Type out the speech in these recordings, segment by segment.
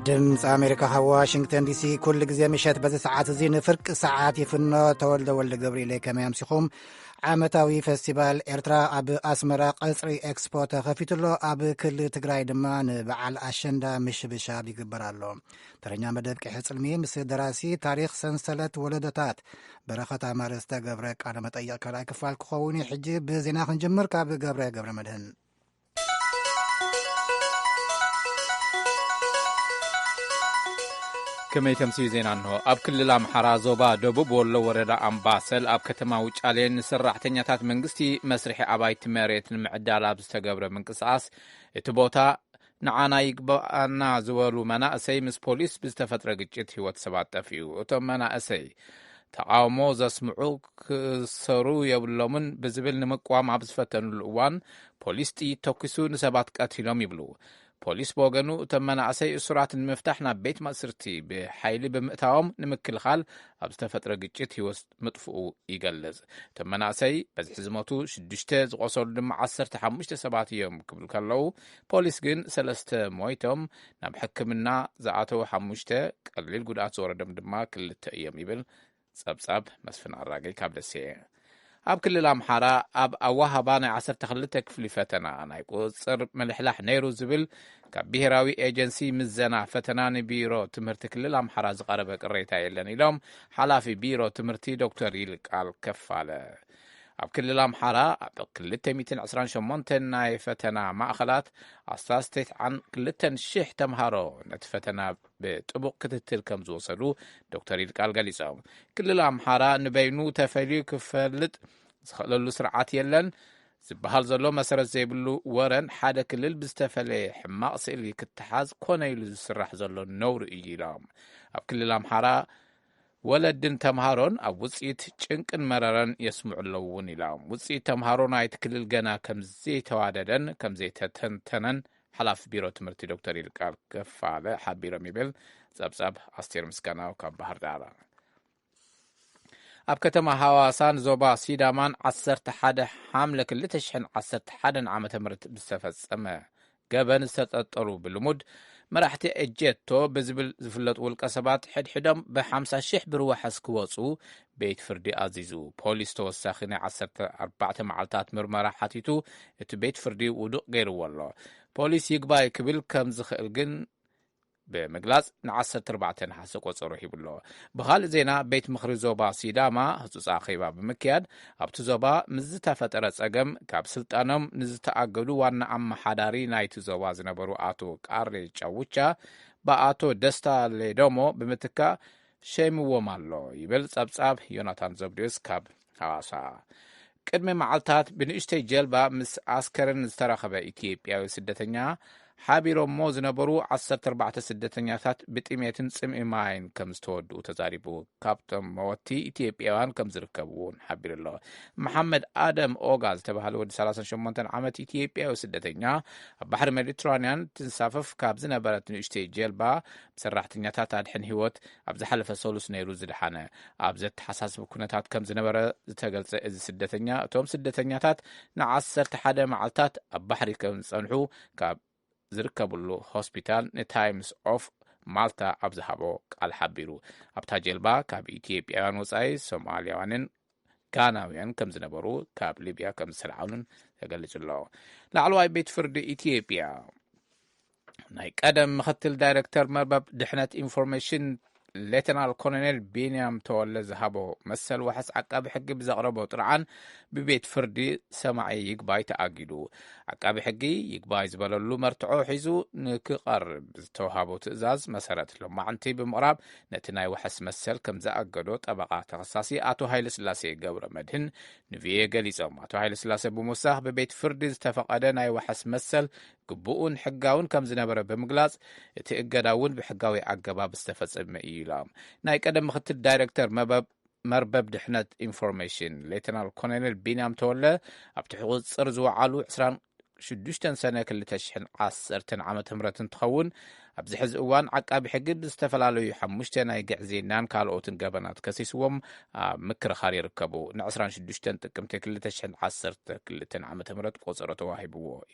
ድምፂ ኣሜሪካ ካብ ዋሽንግተን ዲሲ ኩሉ ግዜ ምሸት በዚ ሰዓት እዚ ንፍርቂ ሰዓት ይፍኖ። ተወልደ ወልደ ገብርኤለ፣ ከመይ ኣምሲኹም? ዓመታዊ ፈስቲቫል ኤርትራ ኣብ ኣስመራ ቀጽሪ ኤክስፖ ተኸፊቱ ኣሎ። ኣብ ክልል ትግራይ ድማ ንበዓል ኣሸንዳ ምሽብሻብ ይግበር ኣሎ። ተረኛ መደብ ቅሒ ጽልሚ ምስ ደራሲ ታሪኽ ሰንሰለት ወለዶታት በረኸት ኣማረ ዝተገብረ ቃለ መጠይቕ ካልኣይ ክፋል ክኸውን እዩ። ሕጂ ብዜና ክንጅምር። ካብ ገብረ ገብረ መድህን። ከመይ ተምስዩ ዜና እንሆ። ኣብ ክልል ኣምሓራ ዞባ ደቡብ ወሎ ወረዳ ኣምባሰል ኣብ ከተማ ውጫሌ ንሰራሕተኛታት መንግስቲ መስርሒ ኣባይቲ መሬት ንምዕዳል ኣብ ዝተገብረ ምንቅስቓስ እቲ ቦታ ንዓና ይግባኣና ዝበሉ መናእሰይ ምስ ፖሊስ ብዝተፈጥረ ግጭት ህይወት ሰባት ጠፊኡ። እቶም መናእሰይ ተቓውሞ ዘስምዑ ክእሰሩ የብሎምን ብዝብል ንምቅዋም ኣብ ዝፈተኑሉ እዋን ፖሊስ ጥይት ተኩሱ ንሰባት ቀቲሎም ይብሉ። ፖሊስ ብወገኑ እቶም መናእሰይ እሱራት ንምፍታሕ ናብ ቤት ማእስርቲ ብሓይሊ ብምእታዎም ንምክልኻል ኣብ ዝተፈጥረ ግጭት ህይወት ምጥፍኡ ይገልጽ። እቶም መናእሰይ በዝሒ ዝሞቱ ሽዱሽተ፣ ዝቆሰሉ ድማ ዓሰርተ ሓሙሽተ ሰባት እዮም ክብል ከለዉ፣ ፖሊስ ግን ሰለስተ ሞይቶም፣ ናብ ሕክምና ዝኣተዉ ሓሙሽተ፣ ቀሊል ጉድኣት ዝወረዶም ድማ ክልተ እዮም ይብል ጸብጻብ መስፍን ኣራገይ ካብ ደሴ። ኣብ ክልል ኣምሓራ ኣብ ኣዋሃባ ናይ ዓሰርተ ክልተ ክፍሊ ፈተና ናይ ቁጽር ምልሕላሕ ነይሩ ዝብል ካብ ብሄራዊ ኤጀንሲ ምዘና ፈተና ንቢሮ ትምህርቲ ክልል ኣምሓራ ዝቐረበ ቅሬታ የለን ኢሎም ሓላፊ ቢሮ ትምህርቲ ዶክተር ይልቃል ከፋለ። ኣብ ክልል ኣምሓራ ኣብ ክልተ ሚእትን ዕስራን ሸሞንተን ናይ ፈተና ማእኸላት ኣስታት ተስዓን ክልተን ሽሕ ተምሃሮ ነቲ ፈተና ብጥቡቕ ክትትል ከም ዝወሰዱ ዶክተር ይልቃል ገሊጾም። ክልል ኣምሓራ ንበይኑ ተፈልዩ ክፈልጥ ዝኽእለሉ ስርዓት የለን ዝበሃል ዘሎ መሰረት ዘይብሉ ወረን ሓደ ክልል ብዝተፈለየ ሕማቕ ስእሊ ክተሓዝ ኮነ ኢሉ ዝስራሕ ዘሎ ነውሪ እዩ ኢሎም። ኣብ ክልል ኣምሓራ ወለድን ተምሃሮን ኣብ ውፅኢት ጭንቅን መረረን የስምዑ ኣለዉ እውን ኢሎም። ውፅኢት ተምሃሮ ናይቲ ክልል ገና ከም ዘይተዋደደን ከም ዘይተተንተነን ሓላፊ ቢሮ ትምህርቲ ዶክተር ይልቃል ከፋለ ሓቢሮም ይብል ጸብጻብ ኣስቴር ምስጋናው ካብ ባህር ዳር። ኣብ ከተማ ሃዋሳን ዞባ ሲዳማን ዓሰርተ ሓደ ሓምለ ክልተ ሽሕን ዓሰርተ ሓደን ዓመተ ምህረት ብዝተፈጸመ ገበን ዝተጠርጠሩ ብልሙድ መራሕቲ ኤጀቶ ብዝብል ዝፍለጡ ውልቀ ሰባት ሕድሕዶም ብሓምሳ ሽሕ ብር ዋሕስ ክወጹ ቤት ፍርዲ ኣዚዙ። ፖሊስ ተወሳኺ ናይ ዓሰርተ ኣርባዕተ መዓልታት ምርመራ ሓቲቱ እቲ ቤት ፍርዲ ውዱቕ ገይርዎ ኣሎ። ፖሊስ ይግባይ ክብል ከም ዝኽእል ግን ብምግላጽ ንዓሰርተ ኣርባዕተ ነሓሰ ቆጸሮ ሂቡ ኣሎ። ብኻልእ ዜና ቤት ምኽሪ ዞባ ሲዳማ ህጹጽ ኣኼባ ብምክያድ ኣብቲ ዞባ ምስ ዝተፈጠረ ጸገም ካብ ስልጣኖም ንዝተኣገዱ ዋና ኣመሓዳሪ ናይቲ ዞባ ዝነበሩ ኣቶ ቃሬ ጫውቻ ብኣቶ ደስታ ሌዶሞ ብምትካእ ሸይምዎም ኣሎ ይብል ጸብጻብ ዮናታን ዘብዴዎስ ካብ ሃዋሳ። ቅድሚ መዓልታት ብንእሽተይ ጀልባ ምስ ኣስከረን ዝተረኸበ ኢትዮጵያዊ ስደተኛ ሓቢሮሞ ዝነበሩ ዓሰርተ ኣርባዕተ ስደተኛታት ብጥሜትን ጽምኢ ማይን ከም ዝተወድኡ ተዛሪቡ። ካብቶም መወቲ ኢትዮጵያውያን ከም ዝርከቡ እውን ሓቢሩ ኣሎ። መሓመድ ኣደም ኦጋ ዝተባህለ ወዲ ሰላሳን ሸሞንተን ዓመት ኢትዮጵያዊ ስደተኛ ኣብ ባሕሪ ሜዲትራንያን ትንሳፈፍ ካብ ዝነበረት ንእሽተይ ጀልባ ብሰራሕተኛታት ኣድሕን ህይወት ኣብ ዝሓለፈ ሰሉስ ነይሩ ዝደሓነ። ኣብ ዘተሓሳስብ ኩነታት ከም ዝነበረ ዝተገልጸ እዚ ስደተኛ፣ እቶም ስደተኛታት ንዓሰርተ ሓደ መዓልታት ኣብ ባሕሪ ከም ዝጸንሑ ካብ ዝርከብሉ ሆስፒታል ንታይምስ ኦፍ ማልታ ኣብ ዝሃቦ ቃል ሓቢሩ። ኣብታ ጀልባ ካብ ኢትዮጵያውያን ወጻኢ ሶማልያውያንን ጋናውያን ከም ዝነበሩ ካብ ሊብያ ከም ዝተለዓሉን ተገሊጹ ኣሎ። ላዕለዋይ ቤት ፍርዲ ኢትዮጵያ ናይ ቀደም ምኽትል ዳይሬክተር መርበብ ድሕነት ኢንፎርሜሽን ሌተናል ኮሎኔል ቢንያም ተወለ ዝሃቦ መሰል ዋሕስ ዓቃቢ ሕጊ ብዘቕረቦ ጥርዓን ብቤት ፍርዲ ሰማዒ ይግባይ ተኣጊዱ። ዓቃቢ ሕጊ ይግባይ ዝበለሉ መርትዖ ሒዙ ንክቐርብ ዝተውሃቦ ትእዛዝ መሰረት ሎማዕንቲ ብምቕራብ ነቲ ናይ ዋሕስ መሰል ከም ዝኣገዶ ጠበቓ ተኸሳሲ ኣቶ ሃይለስላሴ ገብረ መድህን ንቪኦኤ ገሊጾም። ኣቶ ሃይለስላሴ ብምውሳኽ ብቤት ፍርዲ ዝተፈቐደ ናይ ዋሕስ መሰል ግቡእን ሕጋውን ከም ዝነበረ ብምግላጽ እቲ እገዳ እውን ብሕጋዊ ኣገባብ ዝተፈጸመ እዩ ኢሎም። ናይ ቀደም ምኽትል ዳይሬክተር መበብ መርበብ ድሕነት ኢንፎርሜሽን ሌተናል ኮሎኔል ቢንያም ተወለ ኣብቲ ሕቁፅር ዝወዓሉ ዕስራን ሽዱሽተን ሰነ ክልተ ሽሕን ዓሰርተን ዓመተ ምህረት እንትኸውን ኣብዚ ሕዚ እዋን ዓቃቢ ሕጊ ብዝተፈላለዩ ሓሙሽተ ናይ ግዕዝይናን ካልኦትን ገበናት ከሲስዎም ኣብ ምክርኻር ይርከቡ። ን ዕስራን ሽዱሽተን ጥቅምቲ ክልተ ሽሕን ዓሰርተ ክልተን ዓመተ ምህረት ቆፀሮ ተዋሂብዎ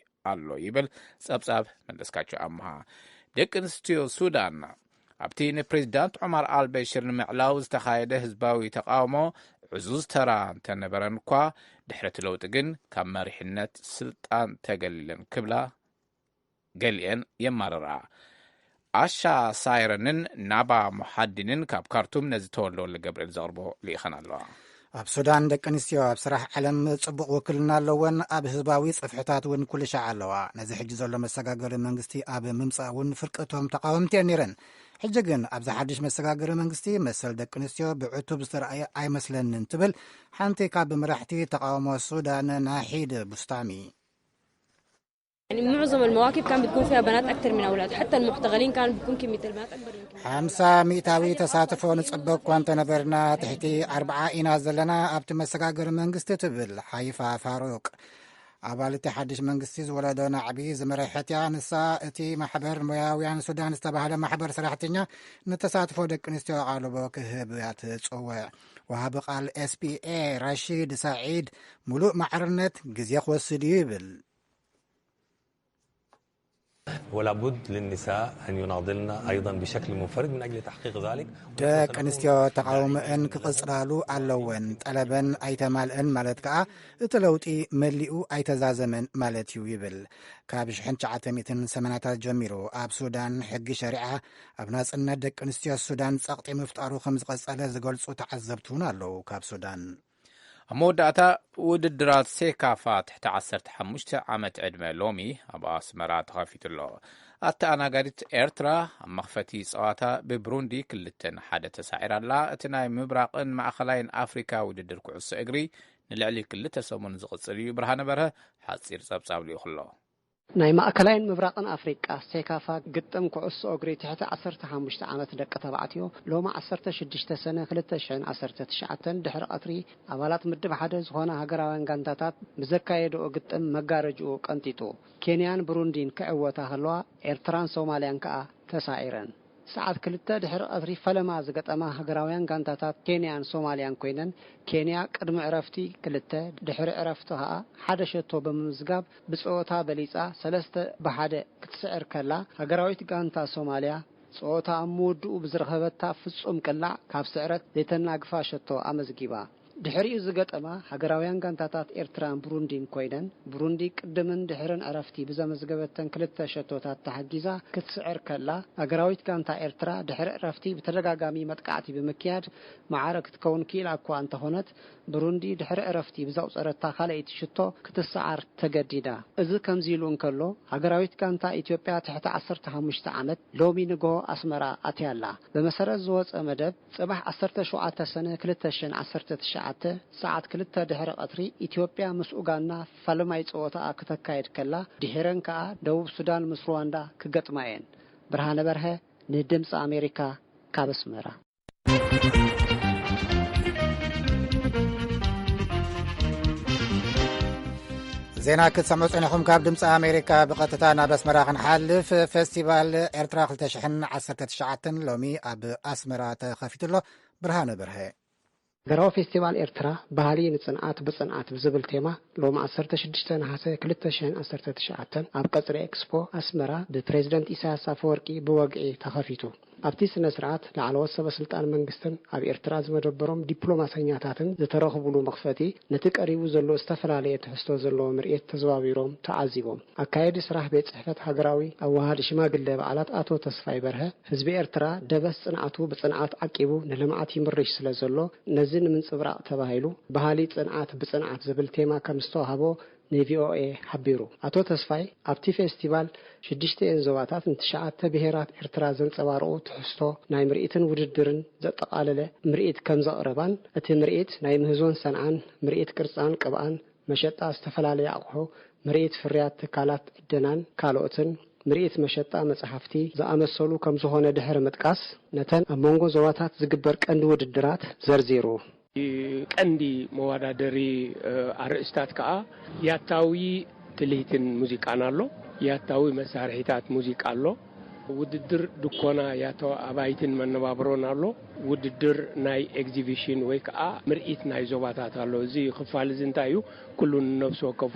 ኣሎ ይብል ጸብጻብ መለስካቸው ኣምሃ። ደቂ ኣንስትዮ ሱዳን ኣብቲ ንፕሬዚዳንት ዑማር ኣልበሽር ንምዕላው ዝተኻየደ ህዝባዊ ተቓውሞ ዕዙዝ ተራ እንተነበረን እኳ፣ ድሕሪ እቲ ለውጢ ግን ካብ መሪሕነት ስልጣን ተገሊለን ክብላ ገሊአን የማርራ። ኣሻ ሳይረንን ናባ ሙሓዲንን ካብ ካርቱም ነዚ ተወልደ ወልደ ገብርኤል ዘቕርቦ ልኢኸን ኣለዋ። ኣብ ሱዳን ደቂ ኣንስትዮ ኣብ ስራሕ ዓለም ጽቡቕ ውክልና ኣለወን፣ ኣብ ህዝባዊ ጽፍሕታት እውን ኩሉ ሻዕ ኣለዋ። ነዚ ሕጂ ዘሎ መሰጋገሪ መንግስቲ ኣብ ምምጻእ እውን ፍርቂ እቶም ተቓወምቲ እየን ነይረን። ሕጂ ግን ኣብዚ ሓድሽ መሰጋገሪ መንግስቲ መሰል ደቂ ኣንስትዮ ብዕቱብ ዝተረኣየ ኣይመስለንን ትብል ሓንቲ ካብ መራሕቲ ተቓውሞ ሱዳን ናሒድ ቡስታሚ። يعني معظم المواكب كان بتكون فيها بنات أكثر من أولاد، حتى المحتقلين كان بيكون كمية البنات أكبر من كمية ሓምሳ ሚእታዊ ተሳትፎ ንጽበ እኳ እንተነበርና ትሕቲ ኣርብዓ ኢና ዘለና ኣብቲ መሰጋገሪ መንግስቲ ትብል ሓይፋ ፋሩቅ። ኣባል እቲ ሓድሽ መንግስቲ ዝወለዶ ናዕቢ ዝመረሐት እያ። ንሳ እቲ ማሕበር ሞያውያን ሱዳን ዝተባህለ ማሕበር ሰራሕተኛ ንተሳትፎ ደቂ ኣንስትዮ ኣቓልቦ ክህብ እያ ትጽውዕ። ወሃቢ ቃል ኤስፒኤ ራሺድ ሳዒድ፣ ሙሉእ ማዕርነት ግዜ ክወስድ እዩ ይብል። ولابد للنساء أن يناضلن أيضا بشكل منفرد من أجل تحقيق ذلك. ደቂ ኣንስትዮ ተቓውሞአን ክቕጽላሉ ኣለወን። ጠለበን ኣይተማልአን ማለት ከኣ እቲ ለውጢ መሊኡ ኣይተዛዘመን ማለት እዩ ይብል። ካብ ሽሕን ትሽዓተ ሚእትን ሰማንያታት ጀሚሩ ኣብ ሱዳን ሕጊ ሸሪዓ ኣብ ናጽነት ደቂ ኣንስትዮ ሱዳን ጸቕጢ ምፍጣሩ ከም ዝቐጸለ ዝገልጹ ተዓዘብቲ እውን ኣለዉ። ካብ ሱዳን ኣብ መወዳእታ ውድድራት ሴካፋ ትሕቲ ዓሰርተ ሓሙሽተ ዓመት ዕድመ ሎሚ ኣብ ኣስመራ ተኸፊቱ ኣሎ። ኣተኣናጋዲት ኤርትራ ኣብ መኽፈቲ ጸዋታ ብብሩንዲ ክልተ ንሓደ ተሳዒራ ኣላ። እቲ ናይ ምብራቕን ማእኸላይን ኣፍሪካ ውድድር ኩዕሶ እግሪ ንልዕሊ ክልተ ሰሙን ዝቕጽል እዩ። ብርሃነ በርሀ ሓጺር ጸብጻብ ልኢኹ ኣሎ። ናይ ማእከላይን ምብራቕን ኣፍሪቃ ሴካፋ ግጥም ኩዕሶ እግሪ ትሕቲ ዓሰርተ ሓሙሽተ ዓመት ደቂ ተባዕትዮ ሎሚ ዓሰርተ ሽዱሽተ ሰነ ክልተ ሽሕን ዓሰርተ ትሽዓተን ድሕሪ ቀትሪ ኣባላት ምድብ ሓደ ዝኾና ሃገራውያን ጋንታታት ብዘካየድኦ ግጥም መጋረጅኡ ቀንጢጡ። ኬንያን ብሩንዲን ክዕወታ ከለዋ ኤርትራን ሶማልያን ከኣ ተሳዒረን። ሰዓት ክልተ ድሕሪ ቀትሪ ፈለማ ዝገጠማ ሃገራውያን ጋንታታት ኬንያን ሶማልያን ኮይነን፣ ኬንያ ቅድሚ ዕረፍቲ ክልተ፣ ድሕሪ ዕረፍቲ ከኣ ሓደ ሸቶ ብምምዝጋብ ብጸወታ በሊጻ ሰለስተ ብሓደ ክትስዕር ከላ፣ ሃገራዊት ጋንታ ሶማልያ ጸወታ ኣብ ምውድኡ ብዝረኸበታ ፍጹም ቅላዕ ካብ ስዕረት ዘይተናግፋ ሸቶ ኣመዝጊባ። ድሕሪኡ ዝገጠማ ሃገራውያን ጋንታታት ኤርትራን ብሩንዲን ኮይነን፣ ብሩንዲ ቅድምን ድሕርን ዕረፍቲ ብዘመዝገበተን ክልተ ሸቶታት ተሓጊዛ ክትስዕር ከላ፣ ሃገራዊት ጋንታ ኤርትራ ድሕሪ ዕረፍቲ ብተደጋጋሚ መጥቃዕቲ ብምክያድ ማዕረ ክትከውን ክኢላ እኳ እንተኾነት፣ ብሩንዲ ድሕሪ ዕረፍቲ ብዘቑጸረታ ካልኣይቲ ሽቶ ክትሰዓር ተገዲዳ። እዚ ከምዚ ኢሉ እንከሎ፣ ሃገራዊት ጋንታ ኢትዮጵያ ትሕቲ ዓሰርተ ሓሙሽተ ዓመት ሎሚ ንግሆ ኣስመራ ኣትያ ኣላ። ብመሰረት ዝወጸ መደብ፣ ጽባሕ ዓሰርተ ሸውዓተ ሰነ ክልተ ሽሕን ዓሰርተ ትሽዓተ ሰዓት ክልተ ድሕሪ ቀትሪ ኢትዮጵያ ምስ ኡጋንዳ ፈለማይ ጸወታኣ ክተካይድ ከላ፣ ድሒረን ከኣ ደቡብ ሱዳን ምስ ሩዋንዳ ክገጥማ እየን። ብርሃነ በርሀ ንድምጺ ኣሜሪካ ካብ ኣስመራ። ዜና ክትሰምዑ ጸኒሕኩም ካብ ድምፂ ኣሜሪካ ብቐጥታ ናብ ኣስመራ ክንሓልፍ። ፌስቲቫል ኤርትራ ክልተ ሽሕን ዓሰርተ ትሽዓተን ሎሚ ኣብ ኣስመራ ተኸፊቱ ኣሎ። ብርሃነ በርሀ። ሃገራዊ ፌስቲቫል ኤርትራ ባህሊ ንጽንዓት ብጽንዓት ብዝብል ቴማ ሎሚ ዓሰርተ ሽዱሽተ ነሓሰ ክልተ ሽሕን ዓሰርተ ትሽዓተን ኣብ ቀጽሪ ኤክስፖ ኣስመራ ብፕሬዝደንት ኢሳያስ ኣፈወርቂ ብወግዒ ተኸፊቱ። ኣብቲ ስነ ስርዓት ላዕለዎት ሰበ ስልጣን መንግስትን ኣብ ኤርትራ ዝመደበሮም ዲፕሎማሰኛታትን ዝተረኽብሉ መኽፈቲ ነቲ ቀሪቡ ዘሎ ዝተፈላለየ ትሕዝቶ ዘለዎ ምርኢት ተዘዋዊሮም ተዓዚቦም። ኣካየዲ ስራሕ ቤት ጽሕፈት ሃገራዊ ኣወሃሃዲ ሽማግለ በዓላት ኣቶ ተስፋይ በርሀ፣ ህዝቢ ኤርትራ ደበስ ጽንዓቱ ብጽንዓት ዓቂቡ ንልምዓት ይምርሽ ስለ ዘሎ፣ ነዚ ንምንጽብራቕ ተባሂሉ ባህሊ ጽንዓት ብጽንዓት ዝብል ቴማ ከም ዝተዋህቦ ንቪኦኤ ሓቢሩ። ኣቶ ተስፋይ ኣብቲ ፌስቲቫል ሽዱሽተኤን ዞባታት ንትሽዓተ ብሄራት ኤርትራ ዘንጸባርቑ ትሕዝቶ ናይ ምርኢትን ውድድርን ዘጠቓለለ ምርኢት ከም ዘቕረባን እቲ ምርኢት ናይ ምህዞን ሰንዓን፣ ምርኢት ቅርጻን ቅብኣን፣ መሸጣ ዝተፈላለየ ኣቑሑ፣ ምርኢት ፍርያት ትካላት ዕደናን ካልኦትን፣ ምርኢት መሸጣ መጽሓፍቲ ዝኣመሰሉ ከም ዝኾነ ድሕሪ ምጥቃስ፣ ነተን ኣብ መንጎ ዞባታት ዝግበር ቀንዲ ውድድራት ዘርዚሩ። ቀንዲ መወዳደሪ ኣርእስታት ከኣ ያታዊ ትልሂትን ሙዚቃን ኣሎ፣ ያታዊ መሳርሒታት ሙዚቃ ኣሎ፣ ውድድር ድኮና ያቶ ኣባይትን መነባብሮን ኣሎ። ውድድር ናይ ኤግዚቢሽን ወይ ከዓ ምርኢት ናይ ዞባታት ኣሎ። እዚ ክፋል እዚ እንታይ እዩ? ኩሉ ነብሲ ወከፉ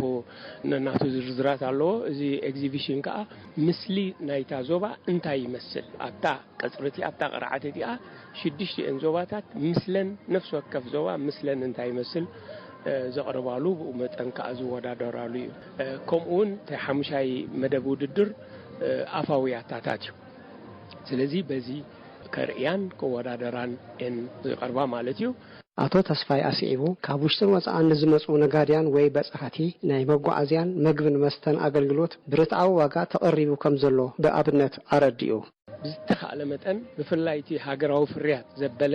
ነናቱ ዝርዝራት ኣለዎ። እዚ ኤግዚቢሽን ከዓ ምስሊ ናይታ ዞባ እንታይ ይመስል፣ ኣብታ ቀፅሪ እቲ ኣብታ ቅርዓት እቲኣ ሽዱሽቲኤን ዞባታት ምስለን፣ ነፍሲ ወከፍ ዞባ ምስለን እንታይ ይመስል ዘቕርባሉ፣ ብኡ መጠን ከዓ ዝወዳደራሉ እዩ። ከምኡ እውን እቲ ሓሙሻይ መደብ ውድድር ኣፋዊ ኣታታት እዩ። ስለዚ በዚ ከርእያን ክወዳደራን እየን ዝቐርባ ማለት እዩ። ኣቶ ተስፋይ ኣስዒቡ፣ ካብ ውሽጥን ወፃእን ንዝመፁ ነጋድያን ወይ በፃሕቲ ናይ መጓዓዝያን መግብን መስተን ኣገልግሎት ብርትዓዊ ዋጋ ተቐሪቡ ከም ዘሎ ብኣብነት ኣረዲኡ። ብዝተኻእለ መጠን ብፍላይ እቲ ሃገራዊ ፍርያት ዘበለ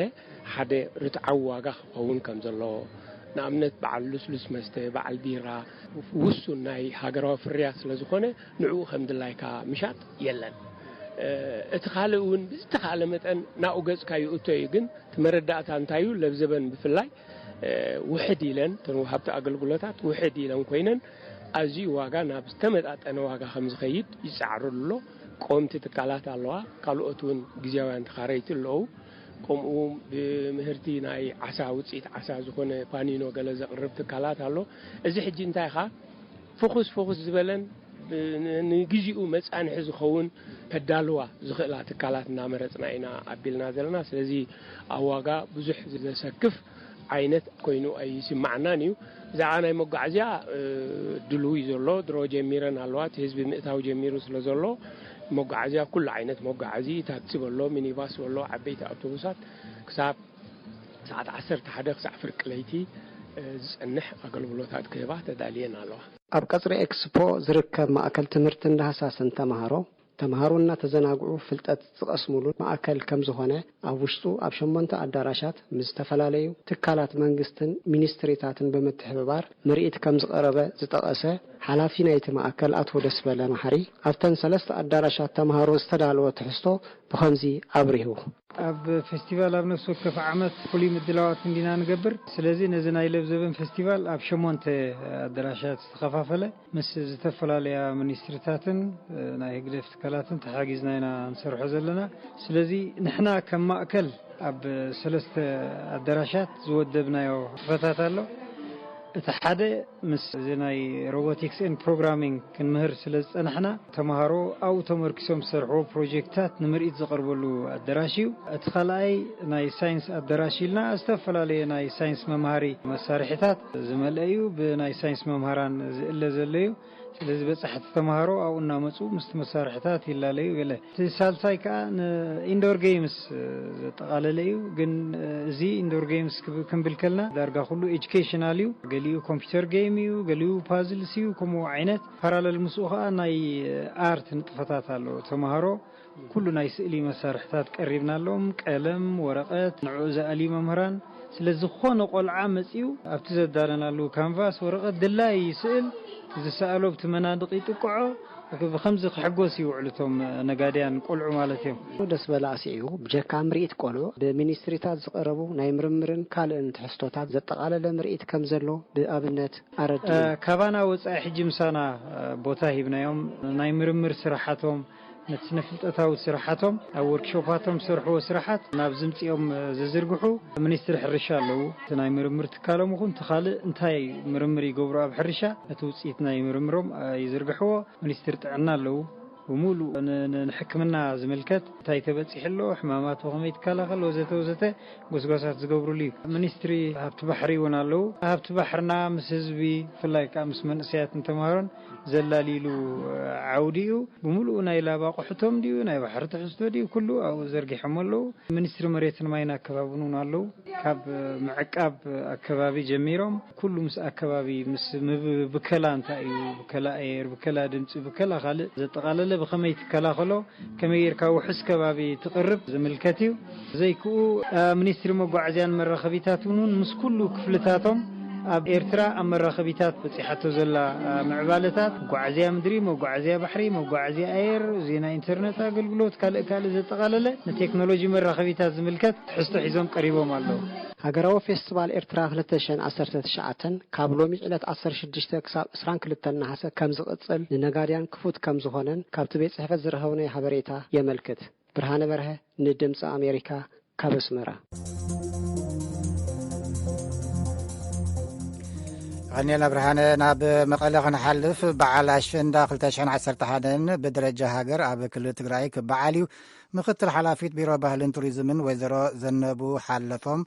ሓደ ርትዓዊ ዋጋ ክኸውን ከም ዘለዎ፣ ንኣብነት በዓል ልስሉስ መስተ፣ በዓል ቢራ፣ ውሱን ናይ ሃገራዊ ፍርያት ስለ ዝኾነ ንዕኡ ከም ድላይካ ምሻጥ የለን። እቲ ካልእ እውን ብዝተኻእለ መጠን ናብኡ ገጽካ ይእቶ እዩ። ግን እቲ መረዳእታ እንታይ እዩ? ለብዘበን ብፍላይ ውሕድ ኢለን፣ እተን ወሃብቲ ኣገልግሎታት ውሕድ ኢለን ኮይነን ኣዝዩ ዋጋ ናብ ዝተመጣጠነ ዋጋ ከም ዝኸይድ ይጸዓረሉ ኣሎ። ቀወምቲ ትካላት ኣለዋ፣ ካልኦት እውን ግዜያውያን ተኻረይቲ ኣለዉ። ከምኡ ብምህርቲ ናይ ዓሳ፣ ውፅኢት ዓሳ ዝኾነ ፓኒኖ ገለ ዘቕርብ ትካላት ኣሎ። እዚ ሕጂ እንታይ ኢኻ ፍኹስ ፍኹስ ዝበለን ንግዜኡ መጻንሒ ዝኸውን ከዳልዋ ዝኽእላ ትካላት እናመረፅና ኢና ኣቢልና ዘለና። ስለዚ ኣብ ዋጋ ብዙሕ ዘሰክፍ ዓይነት ኮይኑ ኣይስማዓናን እዩ። ብዛዕባ ናይ መጓዓዝያ ድልው እዩ ዘሎ። ድሮ ጀሚረን ኣለዋ። እቲ ህዝቢ ምእታው ጀሚሩ ስለ ዘሎ መጓዓዝያ፣ ኩሉ ዓይነት መጓዓዚ፣ ታክሲ በሎ፣ ሚኒባስ በሎ፣ ዓበይቲ ኣውቶቡሳት ክሳብ ሰዓት ዓሰርተ ሓደ ክሳዕ ፍርቂ ለይቲ ዝጸንሕ ኣገልግሎታት ክህባ ተዳልየን ኣለዋ። ኣብ ቀጽሪ ኤክስፖ ዝርከብ ማእከል ትምህርትን ዳህሳስን ተማሃሮ፣ ተማሃሮ እናተዘናግዑ ፍልጠት ዝቐስሙሉ ማእከል ከም ዝኾነ፣ ኣብ ውሽጡ ኣብ ሸሞንተ ኣዳራሻት ምስ ዝተፈላለዩ ትካላት መንግስትን ሚኒስትሪታትን ብምትሕብባር ምርኢት ከም ዝቐረበ ዝጠቐሰ ሓላፊ ናይቲ ማእከል ኣቶ ደስበለ መሓሪ፣ ኣብተን ሰለስተ ኣዳራሻት ተማሃሮ ዝተዳለወ ትሕዝቶ ብኸምዚ ኣብሪሁ። ኣብ ፌስቲቫል ኣብ ነፍሲ ወከፍ ዓመት ፍሉይ ምድላዋት እንዲና ንገብር። ስለዚ ነዚ ናይ ለብዘበን ፌስቲቫል ኣብ ሸሞንተ ኣዳራሻት ዝተኸፋፈለ፣ ምስ ዝተፈላለያ ሚኒስትሪታትን ናይ ህግደፍ ትካላትን ተሓጊዝና ኢና ንሰርሖ ዘለና። ስለዚ ንሕና ከም ማእከል ኣብ ሰለስተ ኣዳራሻት ዝወደብናዮ ንጥፈታት ኣሎ። እቲ ሓደ ምስ እዚ ናይ ሮቦቲክስ ኤንድ ፕሮግራሚንግ ክንምህር ስለ ዝጸናሕና፣ ተማሃሮ ኣብኡ ተመርኪሶም ዝሰርሕዎ ፕሮጀክትታት ንምርኢት ዝቐርበሉ ኣዳራሽ እዩ። እቲ ካልኣይ ናይ ሳይንስ ኣዳራሽ ኢልና ዝተፈላለየ ናይ ሳይንስ መምሃሪ መሳርሒታት ዝመልአ እዩ። ብናይ ሳይንስ መምሃራን ዝእለ ዘሎ እዩ። ስለዚ በጻሕቲ ተማሃሮ ኣብኡ እናመጹ ምስቲ መሳርሒታት ይላለዩ። ገለ እቲ ሳልሳይ ከኣ ንኢንዶር ጌምስ ዘጠቓለለ እዩ። ግን እዚ ኢንዶር ጌምስ ክብ-፣ ክንብል ከልና ዳርጋ ኩሉ ኤጁኬሽናል እዩ። ገሊኡ ኮምፒውተር ጌም እዩ፣ ገሊኡ ፓዝልስ እዩ፣ ከምኡ ዓይነት። ፓራለል ምስኡ ከኣ ናይ ኣርት ንጥፈታት ኣሎ። ተማሃሮ ኩሉ ናይ ስእሊ መሳርሕታት ቀሪብናሎም፣ ቀለም፣ ወረቐት፣ ንዕኡ ዝኣልዩ መምህራን። ስለ ዝኾነ ቆልዓ መጺኡ ኣብቲ ዘዳለናሉ ካንቫስ ወረቐት ድላይ ይስእል፣ ዝሰኣሎ ብቲ መናድቕ ይጥቅዖ። ብኸምዚ ክሕጎስ ይውዕሉ እቶም ነጋድያን ቆልዑ ማለት እዮም። ደስ በለ ኣስዒቡ፣ ብጀካ ምርኢት ቆልዑ፣ ብሚኒስትሪታት ዝቐረቡ ናይ ምርምርን ካልእን ትሕዝቶታት ዘጠቓለለ ምርኢት ከም ዘሎ ብኣብነት ኣረዲኡ። እ፣ ካባና ወጻኢ ሕጂ ምሳና፣ እ፣ ቦታ ሂብናዮም፣ ናይ ምርምር ስራሓቶም፣ ነቲ ስነ ፍልጠታዊ ስራሓቶም፣ ኣብ ወርክሾፓቶም ዝሰርሕዎ ስራሓት ናብ ዝምጽኦም፣ እ፣ ዝዝርግሑ ሚኒስትሪ ሕርሻ ኣለዉ። እቲ ናይ ምርምር ትካሎም ይኹን እቲ ካልእ እንታይ ምርምር ይገብሩ ኣብ ሕርሻ፣ እቲ ውጽኢት ናይ ምርምሮም፣ እ፣ ይዝርግሕዎ። ሚኒስትሪ ጥዕና ኣለዉ። ብምሉእ ን-፣ ን-፣ ንሕክምና ዝምልከት እንታይ ተበጺሑ ኣሎ፣ ሕማማት ብኸመይ ትከላኸል፣ ወዘተ ወዘተ ጎስጓሳት ዝገብሩሉ እዩ። ሚኒስትሪ ሃብቲ ባሕሪ እውን ኣለዉ። ሃብቲ ባሕርና ምስ ህዝቢ፣ ብፍላይ ከኣ ምስ መንእሰያትን ተምሃሮን ዘላልዩሉ ዓውዲ እዩ። ብምሉኡ ናይ ላብ ኣቑሑቶም ድዩ፣ ናይ ባሕሪ ትሕዝቶ ድዩ፣ ኩሉ ኣብኡ ዘርጊሖም ኣለዉ። ሚኒስትሪ መሬትን ማይን ኣከባብን እውን ኣለዉ። ካብ ምዕቃብ ኣከባቢ ጀሚሮም፣ ኩሉ ምስ ኣከባቢ፣ ምስ ምብ-፣ ብከላ እንታይ እዩ፣ ብከላ ኣየር፣ ብከላ ድምፂ፣ ብከላ ካልእ ዘጠቓለለ ብኸመይ ትከላኸሎ፣ ከመይ ጌርካ ውሑስ ከባቢ ትቕርብ ዝምልከት እዩ። ዘይክኡ፣ አ፣ ሚኒስትሪ መጓዓዝያን መራኸቢታትን እውን ምስ ኩሉ ክፍልታቶም ኣብ ኤርትራ ኣብ መራኸቢታት በጺሓቶ ዘላ፣ ኣ፣ ምዕባለታት፣ መጓዓዝያ ምድሪ፣ መጓዓዝያ ባሕሪ፣ መጓዓዝያ ኣየር፣ ዜና፣ ኢንተርነት ኣገልግሎት፣ ካልእ ካልእ ዘጠቓለለ ንቴክኖሎጂ መራኸቢታት ዝምልከት ትሕዝቶ ሒዞም ቀሪቦም ኣለዉ። ሃገራዊ ፌስቲቫል ኤርትራ ክልተ ሽሕን ዓሰርተ ትሽዓተን ካብ ሎሚ ዕለት ዓሰርተ ሽዱሽተ ክሳብ ዕስራን ክልተን ነሓሰ ከም ዝቕጽል ንነጋድያን ክፉት ከም ዝኾነን ካብቲ ቤት ጽሕፈት ዝረኸብናዮ ሓበሬታ የመልክት። ብርሃነ በርሀ ንድምጺ ኣሜሪካ ካብ ኣስመራ። ቀኒልና ብርሃነ። ናብ መቐለ ክንሓልፍ፣ በዓል ኣሸንዳ ክልተ ሽሕን ዓሰርተ ሓደን ብደረጃ ሃገር ኣብ ክልል ትግራይ ክበዓል እዩ። ምክትል ሓላፊት ቢሮ ባህልን ቱሪዝምን ወይዘሮ ዘነቡ ሓለፎም፣